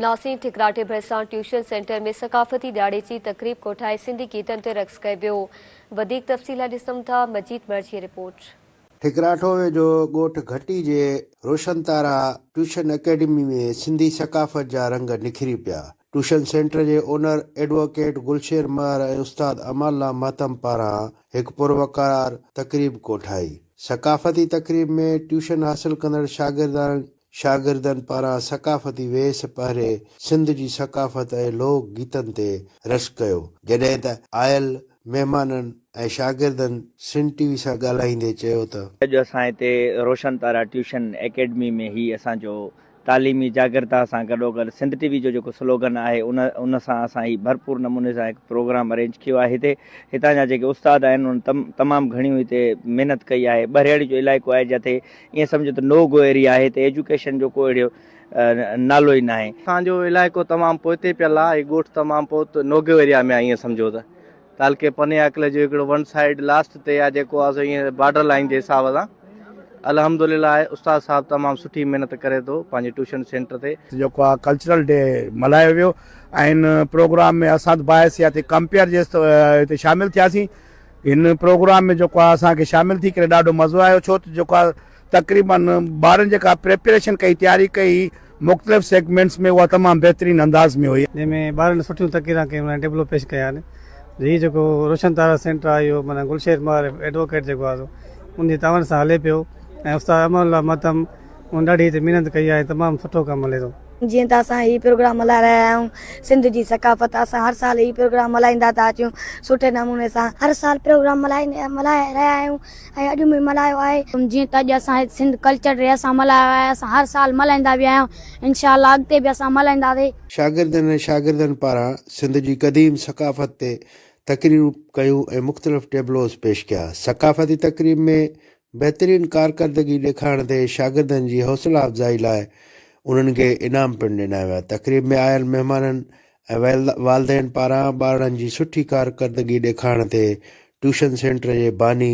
ناسين ٺڪراٺي ڀرسان tuition centre ۾ ثقافتي ڏهاڙي جي تقريب ڪوٺائي سنڌي گيتن تي رقص ڪيو ويو. وڌيڪ تفصيل لاء ڏسون ٿا مجيد مھر جي رپورٽ. ٺڪراٺو ويجهو ڳوٺ گهٽي جي روشن تارا ٽيوشن اڪيڊمي ۾ سنڌي ثقافت جا رنگ نکري پيا. ٽيوشن سينٽر جي اونر ايڊووڪيٽ گلشير مهر ۽ استاد امان الله مهتم پاران هڪ پروقار تقريب ڪوٺائي. ثقافتي تقريب ۾ ٽيوشن حاصل ڪندڙ شاگردن شاگردن پاران ثقافتي ويس پهري سنڌ جي ثقافت ۽ لوڪ گيتن تي رقص ڪيو، جڏهن ته آيل مهمانن ۽ شاگردن سنڌ ٽي وي سان ڳالهائيندي چيو ته. اڄ اسان هتي روشن تارا ٽيوشن اڪيڊمي ۾ هي اسان جو تعليمي جاڳرتا سان گڏوگڏ سنڌ ٽي وي جو جيڪو سلوگن آهي ان ان سان اسان هي ڀرپور نموني سان هڪ پروگرام ارينج ڪيو آهي هتي هتان جا جيڪي استاد آهن انهن تمام گهڻيون هتي محنت ڪئي آهي ٻهراڙي جو علائقو آهي جتي ائين سمجهو ته نو گو ايريا آهي هتي ايجوڪيشن جو ڪو اهڙو نالو ئي ناهي. اسان جو علائقو تمام پوئتي پيل آهي هي ڳوٺ تمام پوئتي نو گو ايريا ۾ آهي ائين سمجهو ته تعلقي پني عاقل جو هڪڙو ون سائيڊ لاسٽ تي آهي جيڪو آهي سو ائين بارڊر لائين جي حساب سان الحمدلله استاد صاحب تمام سٺي محنت ڪري ٿو پنهنجي ٽيوشن سينٽر تي. جيڪو آهي ڪلچرل ڊي ملهايو ويو ۽ ان پروگرام ۾ اسان ته باحيثيت ڪمپيئر جي هتي شامل ٿياسين هن پروگرام ۾ جيڪو آهي اسان کي شامل ٿي ڪري ڏاڍو مزو آيو ڇو ته جيڪو آهي تقريبن ٻارن جيڪا پريپريشن ڪئي تياري ڪئي مختلف سيگمينٽس ۾ اها تمام بهترين انداز ۾ هئي. جنهن ۾ ٻارن سٺيون تقريران ڪيون ۽ ٽيبلو پيش ڪيا آهن هي جيڪو روشن تارا سينٽر آهي اهو معنيٰ گلشير مهر ايڊووڪيٽ جيڪو آهي سو ان جي تعاون سان هلي پيو ۽ استاد امان الله ماتم ان ڏاڍي هتي محنت ڪئي آهي تمام سٺو ڪم هلي ٿو. جيئن ته اسان هي پروگرام ملهائي رهيا آهيون سنڌ جي ثقافت اسان هر سال هي پروگرام ملهائيندا ٿا اچون سٺي نموني سان. هر سال پروگرام ملهائي ملهائي رهيا آهيون ۽ اڄ به ملهايو آهي. جيئن ته اڄ اسان هت سنڌ ڪلچر ڊي اسان ملهايو آهي اسان هر سال ملهائيندا به آهيون انشاء الله اڳتي به اسان ملهائينداسين. شاگردن ۽ شاگردن پاران سنڌ جي قديم ثقافت تي تقريرون ڪيون ۽ مختلف ٽيبلوز پيش ڪيا. ثقافتي تقريب ۾ بهترين ڪارڪردگي ڏيکارڻ تي شاگردن جي حوصلا افزائي لاء انهن کي انعام پڻ ڏنا ويا. تقريب ۾ آيل مهمانن ۽ والدين پاران ٻارڙن جي سٺي ڪارڪردگي ڏيکارڻ تي ٽيوشن سينٽر جي باني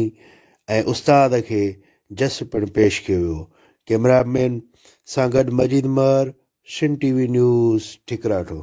۽ استاد کي جس پڻ پيش ڪيو ويو. ڪئميرا مين سان گڏ Majeed Mehar, Sindh T V news, Thikratho.